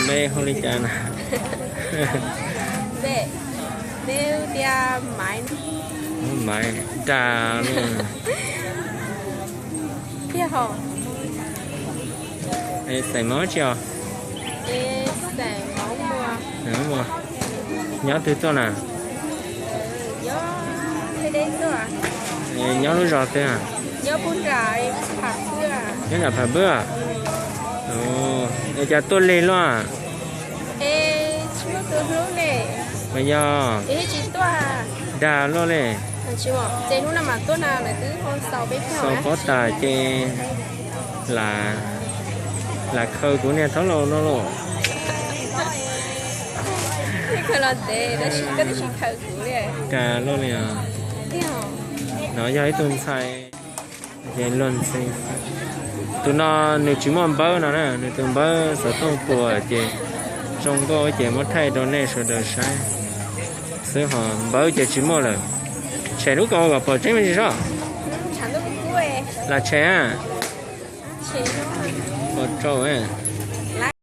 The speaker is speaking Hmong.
Npe hu li cas na? Npe, npe tias Maiv. Maiv, dag li. Tiag hos. Xeem Hmoob tsi os? Nyob twg tuaj na? Nyob lub zos twg? Nyob nram Pham Pwb. Es cas tuaj lig luaj? Mas yog dag luaj li. Xaus pob tas ces lam, lam khaws kuv niag thaub laus no lauj. Dag luaj li os. No yog ib tug ntxhais. Tus no nws tsis muaj npawb no na, nws tus npawb xov tooj puas ces zoo nkauj ces muab thaij rau nej sawv daws saib xwb, ho npawb ces tsis muaj lawm. Tshem lub kaus kom pom tseeb me ntsis soj. Lam tshem a. Pom rau.